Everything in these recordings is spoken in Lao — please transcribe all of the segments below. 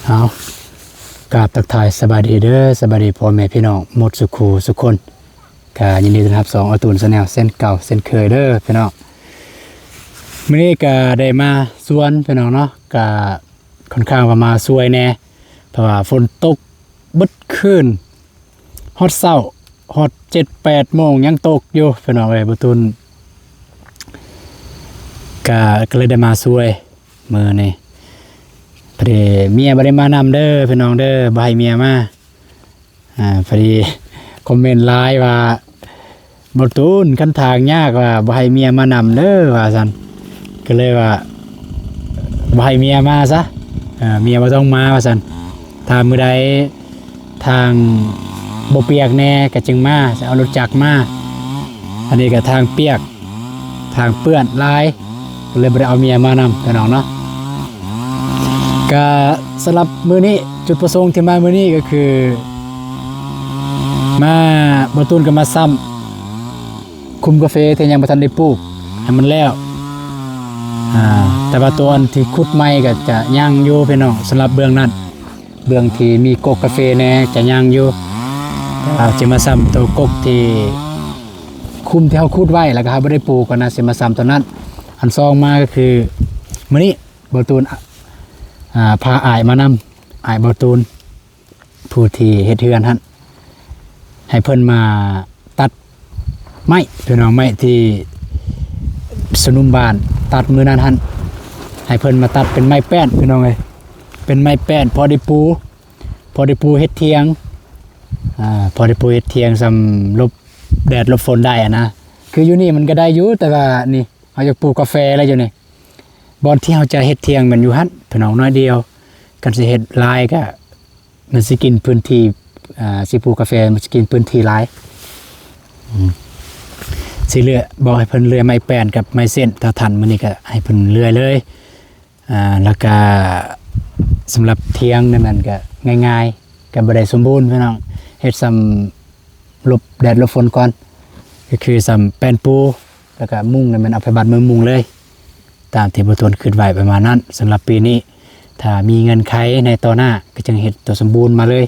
ເອົາ ກາບທັກທາຍສະບາຍດີເດີ ສະບາຍດີພໍ່ແມ່ພີ່ນ້ອງໝົດສູ່ຄູ່ສູ່ຄົນ. ກະຍິນດີຕ້ອນຮັບຊ່ອງອາຕູນແຊນແນວເຊັ່ນເກົ່າເຊັ່ນເຄີຍເດີພີ່ນ້ອງ. ມື້ນີ້ກະໄດ້ມາສວນພີ່ນ້ອງເນາະ, ກະຄ່ອນຂ້າງວ່າມາຊ່ວຍແດ່ ເພາະວ່າຝົນຕົກເບິດຄືນ ຮອດເຊົ້າ ຮອດເຈັດແປດໂມງຍັງຕົກຢູ່ພີ່ນ້ອງເອີຍ. ບໍ່ຕູນກະ ກະເລີຍໄດ້ມາຊ່ວຍມື້ນີ້. ພໍດີເມຍບໍ່ໄດ້ມານຳເດີພີ່ນ້ອງເດີ ບໍ່ໃຫ້ເມຍມາ. ອາ ພໍດີຄອມເມັນຫຼາຍວ່າ ບໍ່ຕູນ ຄັນທາງຍາກວ່າບໍ່ໃຫ້ເມຍມານຳເດີວ່າຊັ້ນ. ກໍເລີຍວ່າບໍ່ໃຫ້ເມຍມາຊະ ເອີ ເມຍບໍ່ຕ້ອງມາວ່າຊັ້ນ. ຖ້າມື້ໃດທາງບໍ່ປຽກແດ່ກໍຈຶ່ງມາ ຈະເອົາລົດຈັກມາ. ອັນນີ້ກໍທາງປຽກ ທາງເປື້ອນຫຼາຍ ກໍເລີຍບໍ່ໄດ້ເອົາເມຍມານຳພີ່ນ້ອງເນາະ. ກະສຳລັບມື້ນີ້ ຈຸດປະສົງທີ່ມາມື້ນີ້ກໍຄື ມາ ບ່າວຕູນກໍມາຊ້ຳ ຄຸ້ມກາເຟທີ່ຍັງບໍ່ທັນໄດ້ປູກໃຫ້ມັນແລ້ວ. ອາ ແຕ່ວ່າຕົວອັນທີ່ຂຸດໃໝ່ກໍຈະຍັງຢູ່ພີ່ນ້ອງ ສຳລັບເບື້ອງນັ້ນ ເບື້ອງທີ່ມີກົກກາເຟແດ່ຈະຍັງຢູ່. ອາ ຈະມາຊ້ຳຕົວກົກທີ່ຄຸ້ມທີ່ເຮົາຂຸດໄວ້ ແລ້ວກໍເຮົາບໍ່ໄດ້ປູກຫັ້ນນະ ຊິມາຊ້ຳຕົວນັ້ນ. ອັນສອງມາກໍຄື ມື້ນີ້ບ່າວຕູນ ອາ ພາອ້າຍມານຳ ອ້າຍບ່າວຕູນ ຜູ້ທີ່ເຮັດເຮືອນຫັ້ນ ໃຫ້ເພິ່ນມາຕັດໄມ້ພີ່ນ້ອງ ໄມ້ທີ່ສະໜຸມບ້ານຕັດມື້ນັ້ນຫັ້ນ ໃຫ້ເພິ່ນມາຕັດເປັນໄມ້ແປ້ນພີ່ນ້ອງເອີຍ. ເປັນໄມ້ແປ້ນພໍໄດ້ປູ ພໍໄດ້ປູເຮັດຖຽງ ອາ ພໍໄດ້ປູເຮັດຖຽງ ສ່ຳຫຼົບແດດຫຼົບຝົນໄດ້ຫັ້ນນະ. ຄືຢູ່ນີ້ມັນກໍໄດ້ຢູ່ ແຕ່ວ່ານີ້ ເຮົາຢາກປູກກາເຟແລ້ວຢູ່ນີ້ ບ່ອນທີ່ເຮົາຈະເຮັດຖຽງແມ່ນຢູ່ຫັ້ນພີ່ນ້ອງ ໜ້ອຍດຽວ. ຄັນຊິເຮັດຫຼາຍກະ ມັນຊິກິນພື້ນທີ່ ອາ ຊິປູກກາເຟມັນຊິກິນພື້ນທີ່ຫຼາຍ. ອືມ ຊິເລືອກ ບອກໃຫ້ເພິ່ນເລື່ອຍໄມ້ແປ້ນກັບໄມ້ເສັ້ນ ຖ້າທັນມື້ນີ້ກະໃຫ້ເພິ່ນເລື່ອຍເລີຍ. ອາ ແລ້ວກະສຳລັບຖຽງນັ້ນ ມັນກະງ່າຍໆ ກະບໍ່ໄດ້ສົມບູນພີ່ນ້ອງ ເຮັດສ່ຳຫຼົບແດດຫຼົບຝົນກ່ອນ ກໍຄືສ່ຳແປ້ນປູ ແລ້ວກະມຸງ ແລ້ວແມ່ນເອົາໄຟບັດມາມຸງເລີຍ ຕາມທີ່ບ່າວຕູນຄິດໄວ້ປະມານນັ້ນ. ສຳລັບປີນີ້ ຖ້າມີເງື່ອນໄຂໃນຕໍ່ໜ້າ ກໍຈຶ່ງເຮັດຕົວສົມບູນມາເລີຍ.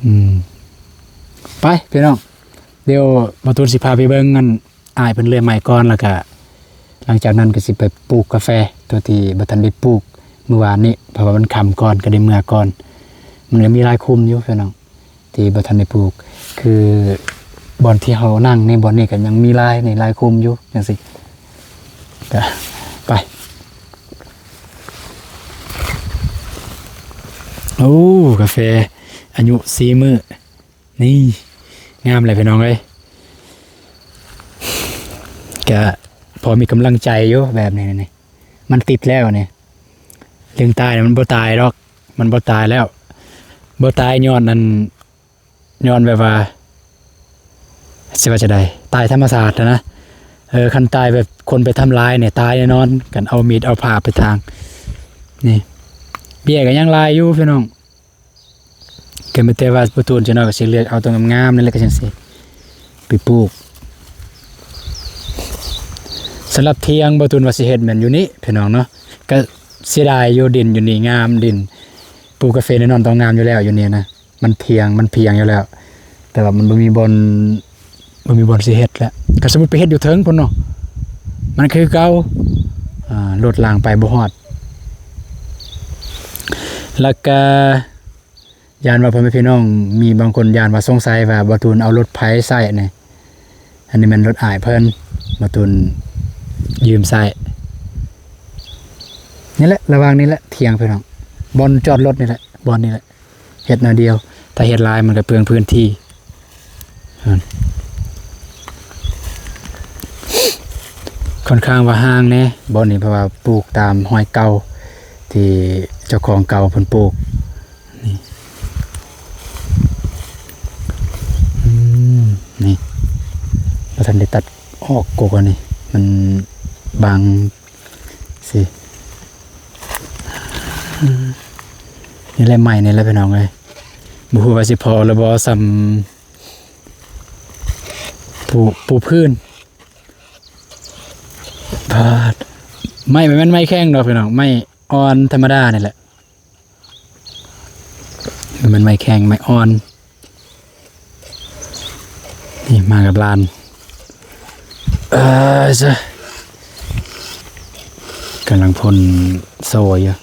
ອືມ ໄປພີ່ນ້ອງ ດຽວບ່າວຕູນຊິພາໄປເບິ່ງອັນ ອ້າຍເພິ່ນເລື່ອຍໄມ້ກ່ອນ ແລ້ວກະຫຼັງຈາກນັ້ນກໍຊິໄປປູກກາເຟ ຕົວທີ່ບໍ່ທັນໄດ້ປູກມື້ວານນີ້ ເພາະວ່າມັນຄ່ຳກ່ອນ ກໍໄດ້ເມືອກ່ອນ. ມັນກໍມີຫຼາຍຄຸ້ມຢູ່ພີ່ນ້ອງ ທີ່ບໍ່ທັນໄດ້ປູກ ຄືບ່ອນທີ່ເຮົານັ່ງນີ້ ບ່ອນນີ້ກໍຍັງມີຫຼາຍນີ້ ຫຼາຍຄຸ້ມຢູ່ຈັ່ງຊີ້. ກະໄປ ໂອ້ ກາເຟອາຍຸສີ່ມື້ ນີ້ ງາມແຫຼະພີ່ນ້ອງເອີຍ. ກະພໍມີກຳລັງໃຈຢູ່ແບບນີ້ນີ້ ມັນຕິດແລ້ວນີ້ ເລື່ອງຕາຍມັນບໍ່ຕາຍດອກ ມັນບໍ່ຕາຍແລ້ວ ບໍ່ຕາຍຍ້ອນອັນ ຍ້ອນແບບວ່າ ຊິວ່າຈັ່ງໃດ ຕາຍທຳມະຊາດຫັ້ນນະ. ເອີ ຄັນຕາຍແບບຄົນໄປທຳລາຍນີ້ ຕາຍແນ່ນອນ ຄັນເອົາມີດເອົາພ້າໄປຖາງ. ນີ້ ເບ້ຍກໍຍັງຫຼາຍຢູ່ພີ່ນ້ອງ ກໍມີແຕ່ວ່າບໍ່ຕູນຈັກໜ້ອຍກໍຊິເລືອກເອົາຕົວງາມໆ ນັ້ນແຫຼະ ກໍຈັ່ງຊີ້ໄປປູກ. ສຳລັບຖຽງ ບໍ່ຕູນວ່າຊິເຮັດແມ່ນຢູ່ນີ້ພີ່ນ້ອງເນາະ. ກໍເສຍດາຍຢູ່ ດິນຢູ່ນີ້ງາມ ດິນປູກກາເຟແນ່ນອນຕ້ອງງາມຢູ່ແລ້ວ ຢູ່ນີ້ນະ ມັນຖຽງ ມັນພຽງຢູ່ແລ້ວ ແຕ່ວ່າມັນບໍ່ມີບ່ອນ ບໍ່ມີບ່ອນຊິເຮັດແລ້ວ. ຄັນສົມມຸດໄປເຮັດຢູ່ເທິງພຸ້ນເນາະ ມັນຄືເກົ່າ ອາ ລົດລາງໄປບໍ່ຮອດ. ແລ້ວກະ ຢ້ານວ່າພໍ່ແມ່ພີ່ນ້ອງມີບາງຄົນຢ້ານວ່າສົງໄສວ່າບ່າວຕູນເອົາລົດໃຜໃຊ້ນີ້ ອັນນີ້ແມ່ນລົດອ້າຍເພິ່ນ ບ່າວຕູນຢືມໃຊ້. ນີ້ແຫຼະ ລະຫວ່າງນີ້ແຫຼະຖຽງພີ່ນ້ອງ ບ່ອນຈອດລົດນີ້ແຫຼະ ບ່ອນນີ້ແຫຼະ ເຮັດໜ້ອຍດຽວ ຖ້າເຮັດຫຼາຍມັນກໍເປືອງພື້ນທີ່. ອືມ ຄ່ອນຂ້າງວ່າຫ່າງແດ່ບ່ອນນີ້ ເພາະວ່າປູກຕາມຮອຍເກົ່າ ທີ່ເຈົ້າຂອງເກົ່າເພິ່ນປູກ. ນີ້ ອືມ ນີ້ ບໍ່ທັນໄດ້ຕັດອອກກົກອັນນີ້ ມັນບັງ ຊິ ນີ້ແຫຼະ ໄມ້ນີ້ແຫຼະພີ່ນ້ອງເອີຍ. ບໍ່ຮູ້ວ່າຊິພໍຫຼືບໍ່ ສ່ຳປູ ປູພື້ນ. ປາດ ໄມ້ ບໍ່ແມ່ນໄມ້ແຂງດອກພີ່ນ້ອງ ໄມ້ອ່ອນທຳມະດານີ້ແຫຼະ. ມັນໄມ້ແຂງໄມ້ອ່ອນ. ນີ້ມາກັບຫຼານ ເອີ ຊະ ກຳລັງພົ່ນໂຊຢູ່.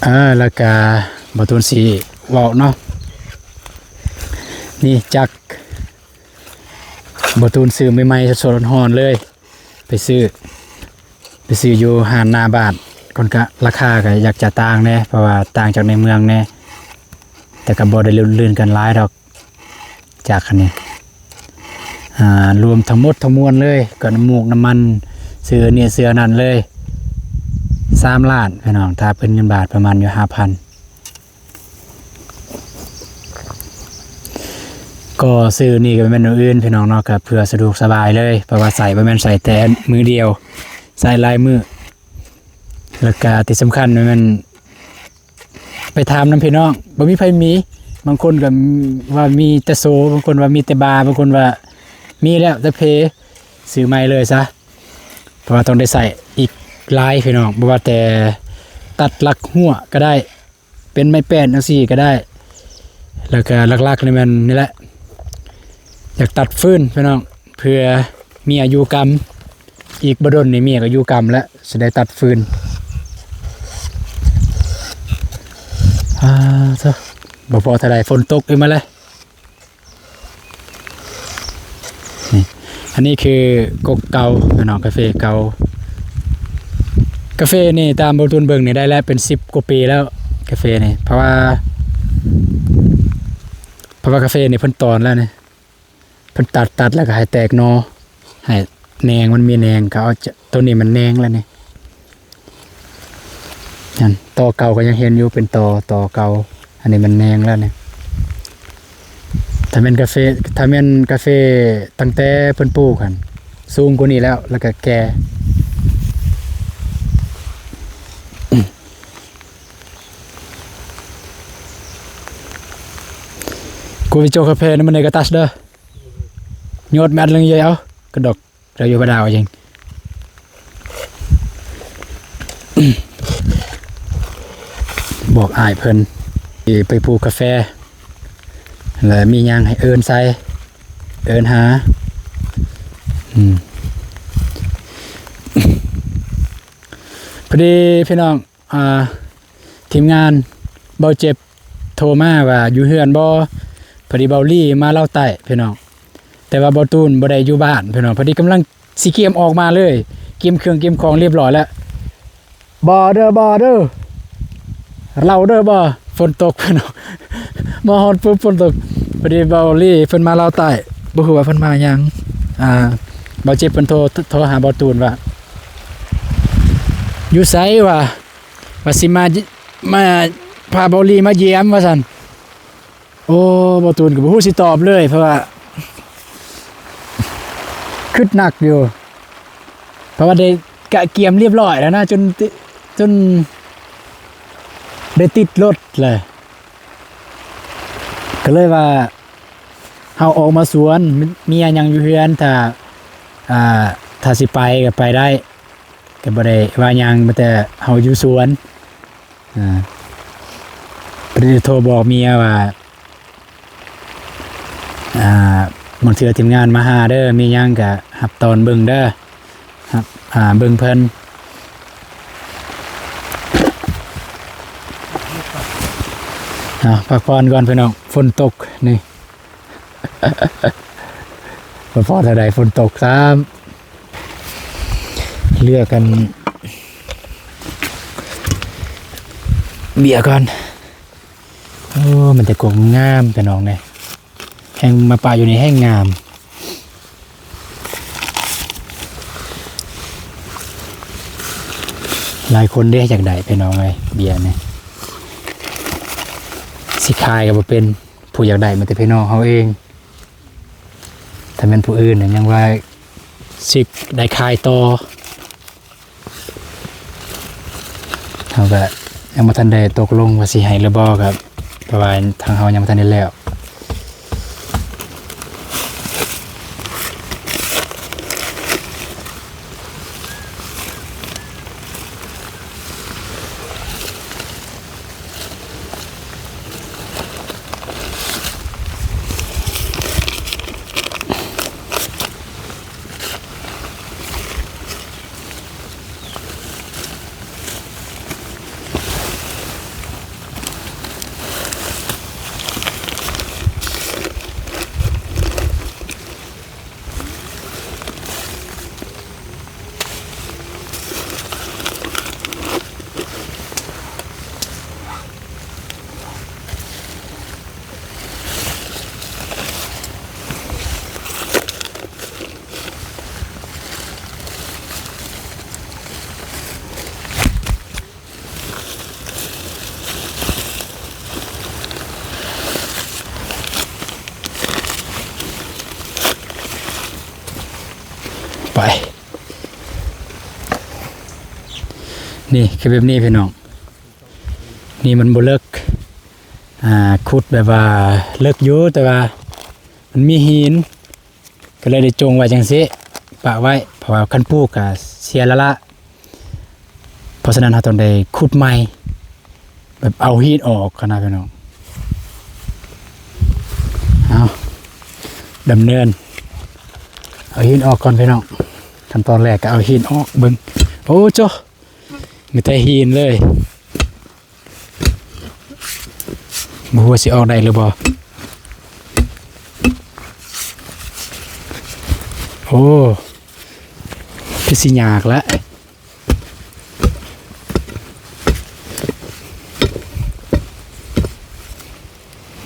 ເອີ ແລ້ວກະບ່າວຕູນຊິເວົ້າເນາະ ນີ້ຈັກ ບ່າວຕູນຊື້ໃໝ່ໆ ສົດໆ ຮ້ອນໆ ເລີຍ ໄປຊື້ ໄປຊື້ຢູ່ຮ້ານໜ້າບ້ານ ກ່ອນ ກະລາຄາກະຢາກຈະຕ່າງແດ່ ເພາະວ່າຕ່າງຈາກໃນເມືອງແດ່ ແຕ່ກະບໍ່ໄດ້ລື່ນກັນຫຼາຍດອກ ຈາກອັນນີ້ ອ່າ ລວມທັງໝົດທັງມວນເລີຍ ກະນ້ຳມູກນ້ຳມັນ ຊື້ອັນນີ້ຊື້ອັນນັ້ນເລີຍ ສາມລ້ານ ພີ່ນ້ອງ ຖ້າເປັນເງິນບາດປະມານຢູ່ຫ້າພັນ. ກໍຊື້ນີ້ກໍແມ່ນແນວອື່ນພີ່ນ້ອງເນາະ ກໍເພື່ອສະດວກສະບາຍເລີຍ ເພາະວ່າໃຊ້ບໍ່ແມ່ນໃຊ້ແຕ່ມື້ດຽວ ໃຊ້ຫຼາຍມື້ ແລ້ວກະທີ່ສຳຄັນແມ່ນໄປຖາມນຳພີ່ນ້ອງ ບໍ່ມີໃຜມີ ບາງຄົນກໍວ່າມີແຕ່ໂຊ ບາງຄົນວ່າມີແຕ່ບາ ບາງຄົນວ່າມີແລ້ວແຕ່ເພ ຊື້ໃໝ່ເລີຍຊະ ເພາະວ່າຕ້ອງໄດ້ໃຊ້ອີກຫຼາຍພີ່ນ້ອງ ບໍ່ວ່າແຕ່ຕັດລັກຮົ້ວກໍໄດ້ ເປັນໄມ້ແປ້ນຈັ່ງຊີ້ກໍໄດ້ ແລ້ວກໍຫຼັກໆ ນີ້ແມ່ນນີ້ແຫຼະ ຢາກຕັດຟືນພີ່ນ້ອງ ເພື່ອເມຍຢູ່ກຳ ອີກບໍ່ດົນນີ້ເມຍກໍຢູ່ກຳແລ້ວ ຊິໄດ້ຕັດຟືນ ອ່າ ເອີ ບໍ່ພໍເທົ່າໃດ ຝົນຕົກອີກມາແລ້ວ. ນີ້ ອັນນີ້ຄືກົກເກົ່າພີ່ນ້ອງ ກາເຟເກົ່າ ກາເຟນີ້ຕາມບ່າວຕູນເບິ່ງນີ້ໄດ້ແລ້ວເປັນສິບກວ່າປີແລ້ວ ກາເຟນີ້ ເພາະວ່າ ເພາະວ່າກາເຟນີ້ເພິ່ນຕອນແລ້ວນີ້ ເພິ່ນຕັດ ຕັດແລ້ວກໍໃຫ້ແຕກໜໍ່ ໃຫ້ແໜງ ມັນມີແໜງ ກໍເອົາ ໂຕນີ້ມັນແໜງແລ້ວນີ້ ນັ້ນ ຕໍເກົ່າກໍຍັງເຫັນຢູ່ເປັນຕໍ ຕໍເກົ່າ ອັນນີ້ມັນແໜງແລ້ວນີ້ ຖ້າແມ່ນກາເຟ ຖ້າແມ່ນກາເຟຕັ້ງແຕ່ເພິ່ນປູກຫັ້ນ ສູງກວ່ານີ້ແລ້ວ ແລ້ວກໍແກ່ ກູໄປໂຈກາເຟໃນມື້ນີ້ກະຕັສເດີ ຍອດແມັດເລີຍເອົາ ກະດອກ ລາວຢູ່ບໍ່ດາວເອງ ບອກອ້າຍເພິ່ນ ຊິໄປປູກກາແຟ ແລ້ວມີຫຍັງໃຫ້ເອີ້ນໃສ່ ເອີ້ນຫາ ອືມ ພໍດີພີ່ນ້ອງ ອ່າ ທີມງານເບົາເຈັບໂທມາວ່າຢູ່ເຮືອນບໍ່ ພໍດີເບົາລີມາລາວໃຕ້ພີ່ນ້ອງ ແຕ່ວ່າບ່າວຕູນບໍ່ໄດ້ຢູ່ບ້ານພີ່ນ້ອງ ພໍດີກຳລັງຊິກຽມອອກມາເລີຍ ກຽມເຄື່ອງກຽມຂອງລຽບຮ້ອຍແລ້ວ ບໍ່ເດີ ບໍ່ເດີ ເລົ່າເດີ ບໍ່ ຝົນຕົກພີ່ນ້ອງ ມາຮອດປຸບຝົນຕົກ ພໍດີເບົາລີເພິ່ນມາລາວໃຕ້ ບໍ່ຮູ້ວ່າເພິ່ນມາຫຍັງ ອ່າ ເບົາເຈັບເພິ່ນໂທ ໂທຫາບ່າວຕູນວ່າ ຢູ່ໃສ ວ່າ ວ່າຊິມາ ມາພາເບົາລີມາຢ້ຽມວ່າຊັ້ນ ໂອ້ ບ່າວຕູນກໍບໍ່ຮູ້ຊິຕອບເລີຍ ເພາະວ່າຄຶດໜັກຢູ່ ເພາະວ່າໄດ້ກະກຽມລຽບຮ້ອຍແລ້ວນະ ຈົນ ຈົນໄດ້ຕິດລົດແຫຼະ ກໍເລີຍວ່າເຮົາອອກມາສວນ ເມຍຍັງຢູ່ເຮືອນ ຖ້າ ອ່າ ຖ້າຊິໄປກໍໄປໄດ້ ກໍບໍ່ໄດ້ວ່າຫຍັງ ມີແຕ່ເຮົາຢູ່ສວນ ອ່າ ໄດ້ໂທບອກເມຍວ່າ ອ່າ ບາງເທື່ອທີມງານມາຫາເດີ ມີຫຍັງກະຮັບຕ້ອນເບິ່ງເດີ ຮັບ ອ່າ ເບິ່ງເພິ່ນ ເອົາ ພັກຜ່ອນກ່ອນພີ່ນ້ອງ ຝົນຕົກນີ້ ບໍ່ພໍເທົ່າໃດ ຝົນຕົກຊ້ຳ ເລືອກກັນ ເບຍກ່ອນ ໂອ້ ມັນແຕ່ກົກງາມ ພີ່ນ້ອງເອີຍ ແຮ່ງມາປະຢູ່ນີ້ແຮ່ງງາມ ຫຼາຍຄົນເດ້ຢາກໄດ້ ພີ່ນ້ອງເອີຍ ເບຍນີ້ ຊິຂາຍກໍບໍ່ເປັນ ຜູ້ຢາກໄດ້ມີແຕ່ພີ່ນ້ອງເຮົາເອງ ຖ້າແມ່ນຜູ້ອື່ນນະ ຍັງວ່າຊິໄດ້ຂາຍຕໍ່ ເຮົາກະຍັງບໍ່ທັນໄດ້ຕົກລົງວ່າຊິໃຫ້ຫຼືບໍ່ ກະເພາະວ່າທາງເຮົາຍັງບໍ່ທັນໄດ້ແລ້ວ ໄປ ນີ້ຄືແບບນີ້ພີ່ນ້ອງ ນີ້ມັນບໍ່ເລິກ ອ່າ ຂຸດແບບວ່າເລິກຢູ່ ແຕ່ວ່າມັນມີຫີນ ກໍເລີຍໄດ້ຈົ່ງໄວ້ຈັ່ງຊີ້ ປະໄວ້ ເພາະວ່າຄັນປູກກໍເສຍລະລະ ເພາະສະນັ້ນເຮົາຕ້ອງໄດ້ຂຸດໃໝ່ ແບບເອົາຫີນອອກຫັ້ນນະພີ່ນ້ອງ ເອົາ ດຳເນີນ ເອົາຫີນອອກກ່ອນພີ່ນ້ອງ ຂັ້ນຕອນແລກກໍເອົາຫີນອອກເບິ່ງ ໂອ້ໂຈະ ມີແຕ່ຫີນເລີຍ ບໍ່ຮູ້ວ່າຊິອອກໄດ້ຫຼືບໍ່ ໂອ້ ຄືຊິຍາກລະ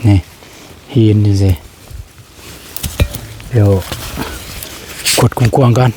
ນີ້ ຫີນນີ້ຊິ ດຽວກົດກວ້າງໆກ່ອນ.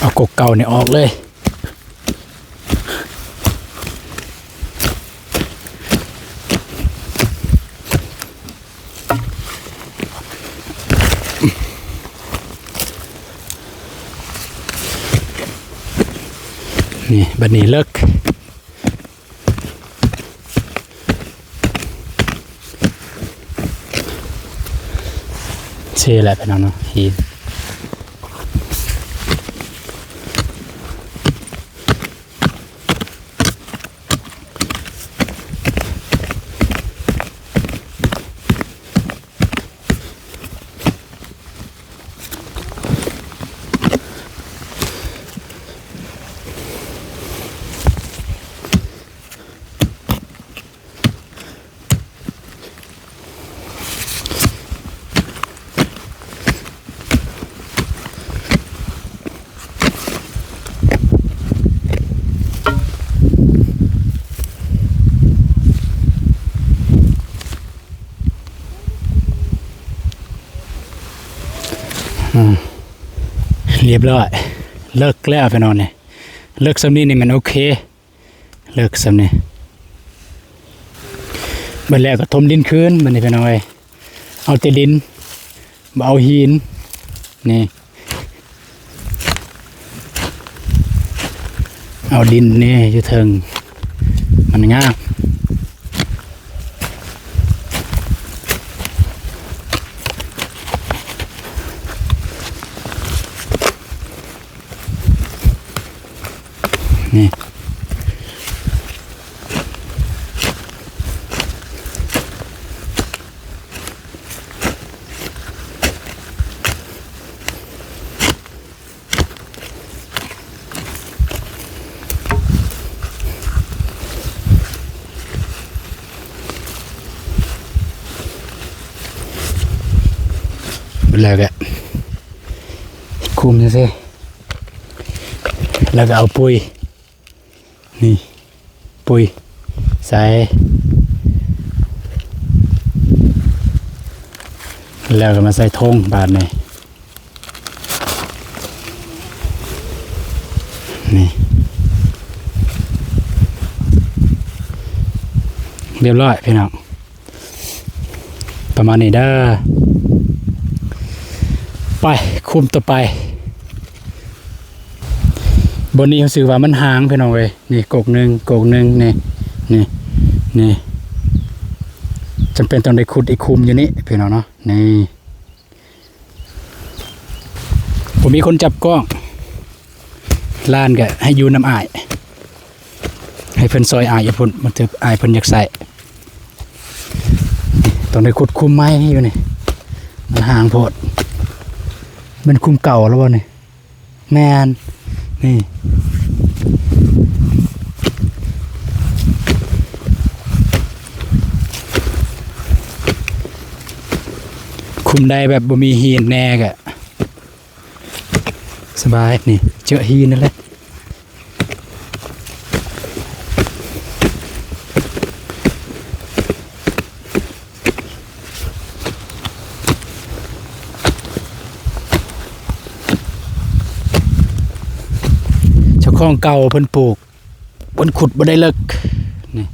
ເອົາກົກເກົ່ານີ້ອອກເລີຍ. ນີ້ ບັດນີ້ເລິກ. ເຊແຫຼະພີ່ນ້ອງເນາະ ຫີນ ອືມ ລຽບຮ້ອຍ ເລິກແລ້ວພີ່ນ້ອງນີ້ ເລິກສ່ຳນີ້ນີ້ແມ່ນໂອເຄ ເລິກສ່ຳນີ້ ບັດແລ້ວກໍຖົມດິນຄືນ ບັດນີ້ພີ່ນ້ອງເອີຍ ເອົາແຕ່ດິນ ບໍ່ເອົາຫີນ ນີ້ ເອົາດິນນີ້ຢູ່ເທິງ ມັນງາມ ນີ້ ແລ້ວກະຄຸມຈັ່ງຊີ້ ແລ້ວກະເອົາປຸ໋ຍ ນີ້ ປຸ໋ຍໃສ່ ແລ້ວກໍມາໃສ່ຖົງບາດນີ້ ນີ້ ລຽບຮ້ອຍພີ່ນ້ອງ. ປະມານນີ້ເດີ ໄປ ຄຸ້ມຕໍ່ໄປ ບ່ອນນີ້ເຮົາຊື່ວ່າມັນຫ່າງພີ່ນ້ອງເອີຍ ນີ້ກົກໜຶ່ງ ກົກໜຶ່ງ ນີ້ ນີ້ ນີ້ ຈຳເປັນຕ້ອງໄດ້ຂຸດອີກຄຸ້ມຢູ່ນີ້ພີ່ນ້ອງເນາະ ນີ້. ບໍ່ມີຄົນຈັບກ້ອງ ຫຼານກໍໃຫ້ຢູ່ນຳອ້າຍ ໃຫ້ເພິ່ນຊ່ອຍອ້າຍຢູ່ພຸ້ນ ມັນຖືກອ້າຍເພິ່ນຢາກໃຊ້. ຕ້ອງໄດ້ຂຸດຂຸມໃໝ່ຢູ່ນີ້ ມັນຫ່າງໂພດ. ແມ່ນຂຸມເກົ່າແລ້ວບໍ່ນີ້? ແມ່ນ ນີ້ ຂຸມໃດແບບບໍ່ມີຫີນແນ່ກະສະບາຍ ນີ້ ເຈີຫີນນັ້ນແຫຼະ. ເຈົ້າຂອງເກົ່າເພິ່ນປູກ ເພິ່ນຂຸດບໍ່ໄດ້ເລິກ ນີ້.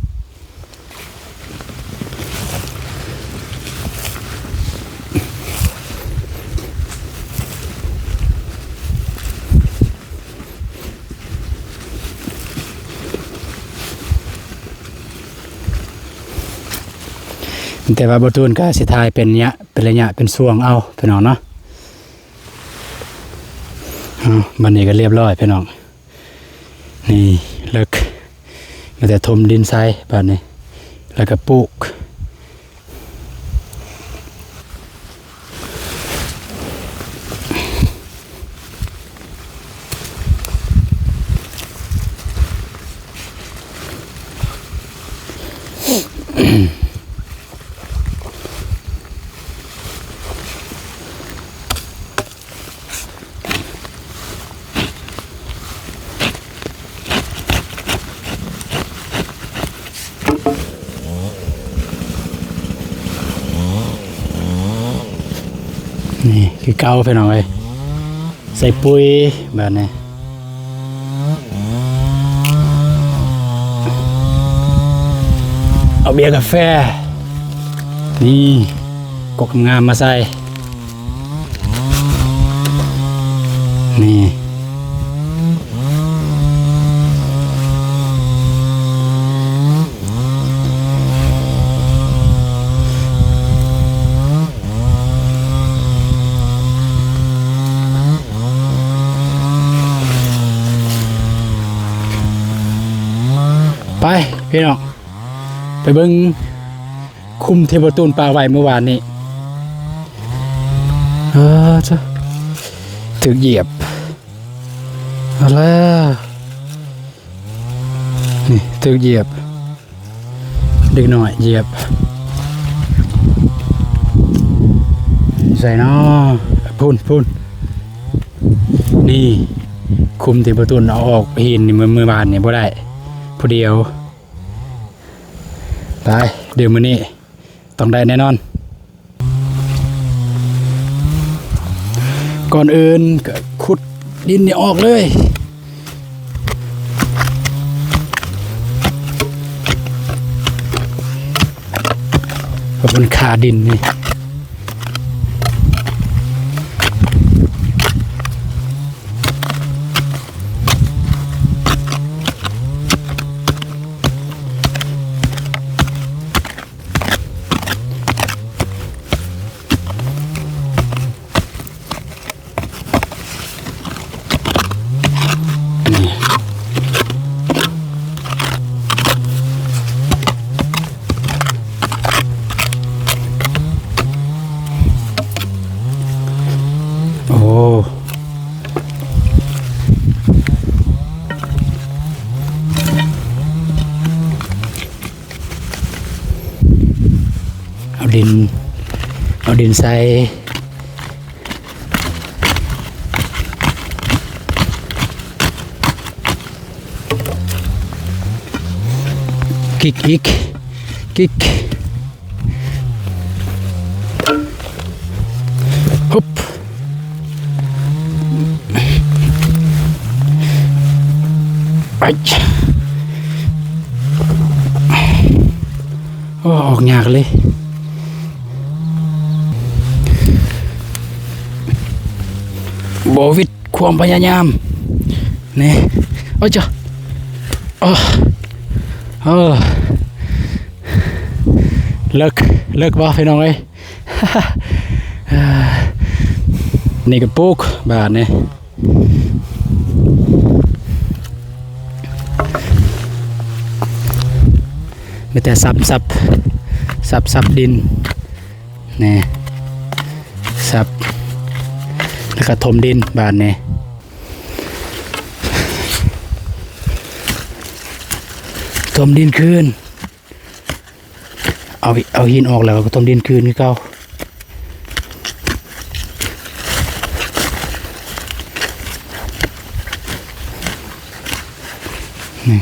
ແຕ່ວ່າບໍ່ຕູນກໍຊິຖ່າຍເປັນໄລຍະ ເປັນໄລຍະ ເປັນຊ່ວງເອົາ ພີ່ນ້ອງເນາະ. ເອົາ ບັດນີ້ກໍລຽບຮ້ອຍ ພີ່ນ້ອງ. ນີ້ເລິກ ມີແຕ່ຖົມດິນໃສ່ບາດນີ້ ແລ້ວກໍປູກ. ນີ້ຄືເກົ່າ ພີ່ນ້ອງເອີຍ ໃສ່ປຸ໋ຍບາດນີ້. ເອົາເບຍກາແຟ ນີ້ ກົກງາມໆມາໃສ່ ນີ້. ໄປ ພີ່ນ້ອງ ໄປເບິ່ງຂຸມທີ່ບໍ່ຕູນປາໄວ້ມື້ວານນີ້. ເອີ ຖືກຢຽບ ເອົາແລ້ວ ນີ້ຖືກຢຽບ ເດັກນ້ອຍຢຽບ ໃສເນາະ ພຸ້ນ ພຸ້ນ ນີ້ ຂຸມທີ່ບໍ່ຕູນເອົາອອກຫີນນີ້ ມື້ ມື້ວານນີ້ບໍ່ໄດ້ ຜູ້ດຽວ ໄປ ດຽວມື້ນີ້ ຕ້ອງໄດ້ແນ່ນອນ. ກ່ອນອື່ນກໍຂຸດດິນນີ້ອອກເລີຍ ເພາະມັນຄາດິນນີ້. ໂອ້ ເອົາດິນ ເອົາດິນໃສ່ ກິກອີກ ກິກ ຮຶບ ໄປ ໂອ້ ອອກຍາກເລີຍ ບໍ່ວິດຄວາມພະຍາຍາມ ນີ້ ໂອ້ຍ ຈ້າ ໂອ້ ໂອ້ ເລິກ ເລິກບໍ່ ພີ່ນ້ອງເອີຍ? ນີ້ກໍປູກບາດນີ້ ມີແຕ່ສັບ ສັບ ສັບ ສັບດິນ ນີ້ ສັບ ແລ້ວກໍຖົມດິນບາດນີ້ ຖົມດິນຄືນ. ເອົາ ເອົາຫີນອອກແລ້ວກໍຖົມດິນຄືນຄືເກົ່າ ນີ້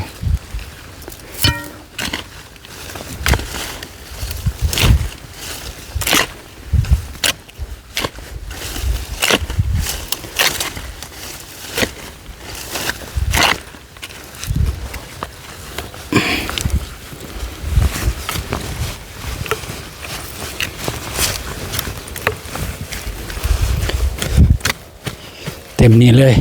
ເຕັມນີ້ເລີຍ.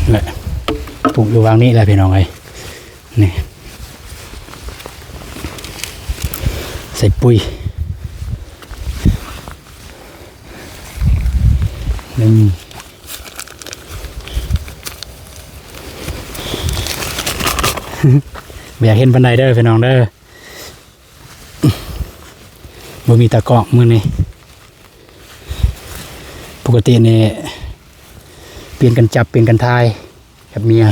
ແຫຼະ ປູກຢູ່ຫວ່າງນີ້ແຫຼະພີ່ນ້ອງເອີຍ ນີ້ ໃສ່ປຸ໋ຍ ນີ້ ບໍ່ຢາກເຫັນປານໃດເດີພີ່ນ້ອງເດີ ບໍ່ມີຕາກ້ອງມື້ນີ້ ປົກກະຕິນີ້ປ່ຽນກັນຈັບ ປ່ຽນກັນຖ່າຍ ກັບເມຍ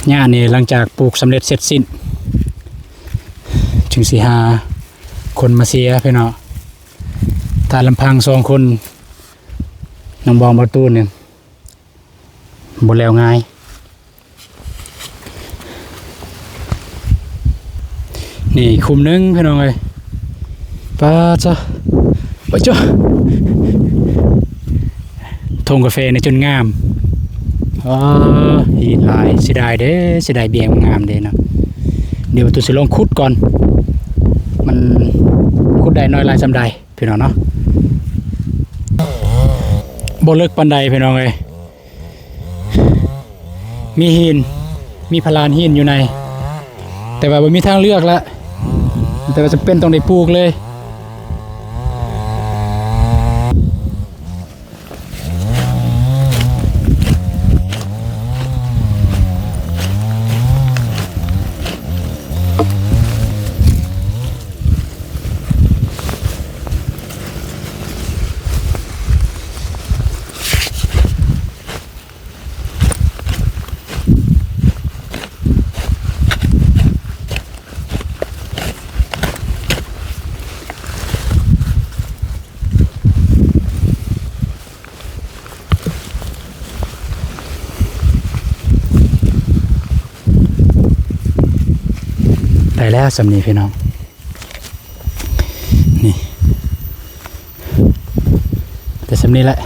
ຫຍ້ານີ້ຫຼັງຈາກປູກສຳເລັດເສັດສິ້ນ ຈຶ່ງຊິຫາຄົນມາເຊຍພີ່ນ້ອງ ຖ້າລຳພັງສອງຄົນ ນ້ອງບອງ ບໍ່ຕູນນີ້ ບໍ່ແລ້ວງ່າຍ. ນີ້ຄຸ້ມໜຶ່ງພີ່ນ້ອງເອີຍ ປາດຊະ ປາດຊະ ທົ່ງກາເຟນີ້ຈົນງາມ ອໍ ຫີນຫຼາຍ ເສຍດາຍເດ້ ເສຍດາຍເບ້ຍງາມເດ້ເນາະ ດຽວຕູ້ຊິລອງຂຸດກ່ອນ ມັນຂຸດໄດ້ໜ້ອຍຫຼາຍສ່ຳໃດ. ພີ່ນ້ອງເນາະ ບໍ່ເລິກປານໃດພີ່ນ້ອງເອີຍ ມີຫີນ ມີພະລານຫີນຢູ່ໃນ ແຕ່ວ່າບໍ່ມີທາງເລືອກລະ ແຕ່ວ່າຈຳເປັນຕ້ອງໄດ້ປູກເລີຍ. ໄດ້ແລ້ວສ່ຳນີ້ພີ່ນ້ອງ ນີ້ ແຕ່ສ່ຳນີ້ແຫຼະ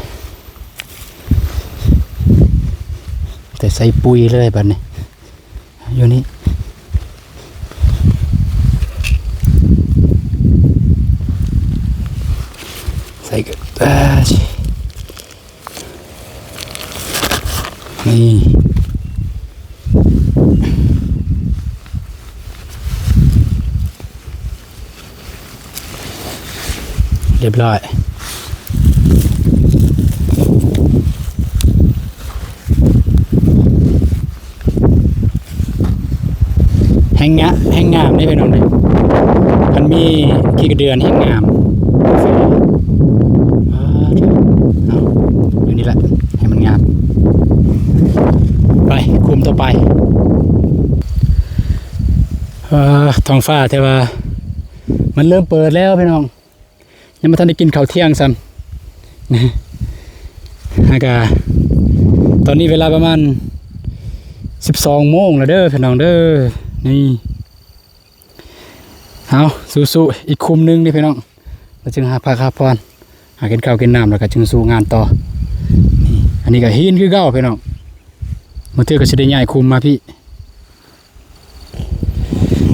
ແຕ່ໃສ່ປຸ໋ຍເລີຍບາດນີ້. ຢູ່ນີ້ ໃສ່ກະ ອ່າ ນີ້ ຮຽບຮ້ອຍ ແຮງງາ ແຮງງາມເດ້ພີ່ນ້ອງເດ້ ຄັນມີຂີ້ກະເດືອນແຮງງາມ ເອົາ ຢູ່ນີ້ແຫຼະ ໃຫ້ມັນງາມ ໄປ ຄຸ້ມຕໍ່ໄປ ເອີ ທ້ອງຟ້າ ແຕ່ວ່າ ມັນເລີ່ມເປີດແລ້ວພີ່ນ້ອງ ຍັງບໍ່ທັນໄດ້ກິນເຂົ້າທ່ຽງຊ້ຳ ແລ້ວກະ ຕອນນີ້ເວລາປະມານສິບສອງໂມງແລ້ວເດີພີ່ນ້ອງເດີ ນີ້ ເອົາ ສູ້ໆ ອີກຄຸ້ມໜຶ່ງນີ້ພີ່ນ້ອງ ແລ້ວຈຶ່ງຫາພັກຫາຜ່ອນ ຫາກິນເຂົ້າກິນນ້ຳ ແລ້ວກະຈຶ່ງສູ້ງານຕໍ່ ນີ້ ອັນນີ້ກະຫີນຄືເກົ່າພີ່ນ້ອງ ບາງເທື່ອກະຊິໄດ້ຍ້າຍຄຸ້ມມາພີ້.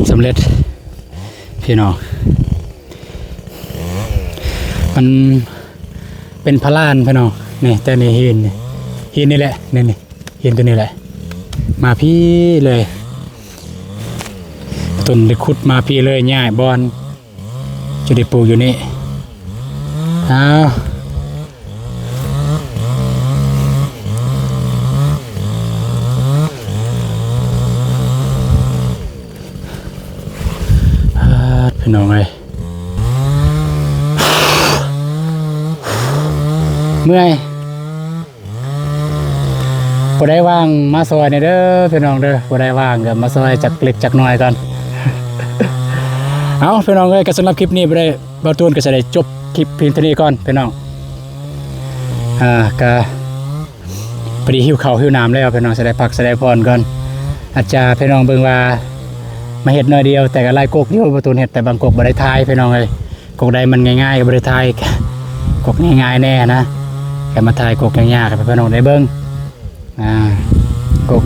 ສຳເລັດພີ່ນ້ອງ ມັນເປັນພະລານພີ່ນ້ອງ ນີ້ ແຕ່ນີ້ຫີນ ຫີນນີ້ແຫຼະ ນີ້ໆ ຫີນຕົວນີ້ແຫຼະ ມາພີ້ເລີຍ ຕົ້ນໄດ້ຂຸດມາພີ້ເລີຍ ຍ້າຍບ່ອນ ຈະໄດ້ປູກຢູ່ນີ້ ອ້າວ ປາດ ພີ່ນ້ອງເອີຍ ເມື່ອຍ. ຜູ້ໃດວ່າງມາຊ່ອຍແດ່ເດີພີ່ນ້ອງເດີ ຜູ້ໃດວ່າງກໍມາຊ່ອຍຈັກເລັກຈັກນ້ອຍກ່ອນ ເອົາ ພີ່ນ້ອງເອີຍ ກໍສຳລັບຄລິບນີ້ບໍ່ໄດ້ ບ່າວຕູນກໍຈະໄດ້ຈົບຄລິບພຽງເທົ່ານີ້ກ່ອນພີ່ນ້ອງ ອ່າ ກໍພໍດີຫິວເຂົ້າຫິວນ້ຳແລ້ວ ພີ່ນ້ອງ ຈະໄດ້ພັກຈະໄດ້ຜ່ອນກ່ອນ ອາດຈະ ພີ່ນ້ອງເບິ່ງວ່າມາເຮັດໜ້ອຍດຽວ ແຕ່ກໍຫຼາຍກົກຢູ່ ບ່າວຕູນເຮັດ ແຕ່ບາງກົກບໍ່ໄດ້ຖ່າຍ ພີ່ນ້ອງເອີຍ ກົກໃດມັນງ່າຍໆກໍບໍ່ໄດ້ຖ່າຍ ກົກງ່າຍໆແດ່ນະ ກໍມາຖ່າຍກົກຍາກໆໃຫ້ພີ່ນ້ອງໄດ້ເບິ່ງ ອ່າ ກໍ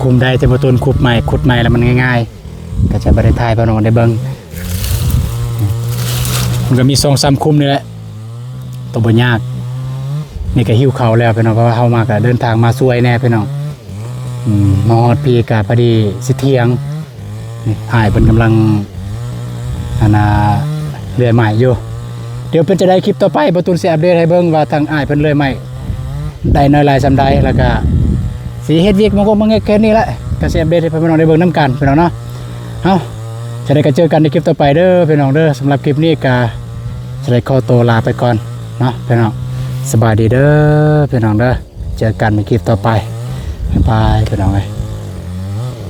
ຄຸມໄດ້ ແຕ່ບໍ່ຕົ້ນຂຸດໃໝ່ ຂຸດໃໝ່ແລ້ວມັນງ່າຍໆ ກໍຈະບໍ່ໄດ້ຖ່າຍໃຫ້ພີ່ນ້ອງໄດ້ເບິ່ງ ມັນກໍມີສອງສາມຂຸມນີ້ແຫຼະ ໂຕບໍ່ຍາກ ນີ້ກໍຫິວເຂົ້າແລ້ວພີ່ນ້ອງ ເພາະວ່າເຮົາມາກໍເດີນທາງມາຊ່ວຍແດ່ພີ່ນ້ອງ ອືມ ມາຮອດພີ້ກໍພໍດີຊິທ່ຽງ ນີ້ອ້າຍເພິ່ນກຳລັງ ອັນນ່າ ເລື່ອຍໄມ້ຢູ່ ດຽວເປັນຈັ່ງໃດຄລິບຕໍ່ໄປ ບ່າວຕູນຊິອັບເດດໃຫ້ເບິ່ງວ່າທາງອ້າຍເພິ່ນເລື່ອຍໄມ້ໄດ້ນ້ອຍຫຼາຍສ່ຳໃດ ແລ້ວກະຊິເຮັດວຽກມາກົກມາແງກແຄ່ນີ້ແຫຼະ ກະຊິອັບເດດໃຫ້ພີ່ນ້ອງໄດ້ເບິ່ງນຳກັນພີ່ນ້ອງເນາະ ເອົ້າ ຈັ່ງໃດກະເຈີກັນໃນຄລິບຕໍ່ໄປເດີພີ່ນ້ອງເດີ ສຳລັບຄລິບນີ້ກະຊິໄດ້ຂໍໂຕລາໄປກ່ອນເນາະພີ່ນ້ອງ ສະບາຍດີເດີພີ່ນ້ອງເດີ ເຈີກັນໃນຄລິບຕໍ່ໄປ ບາຍບາຍພີ່ນ້ອງເອີຍ.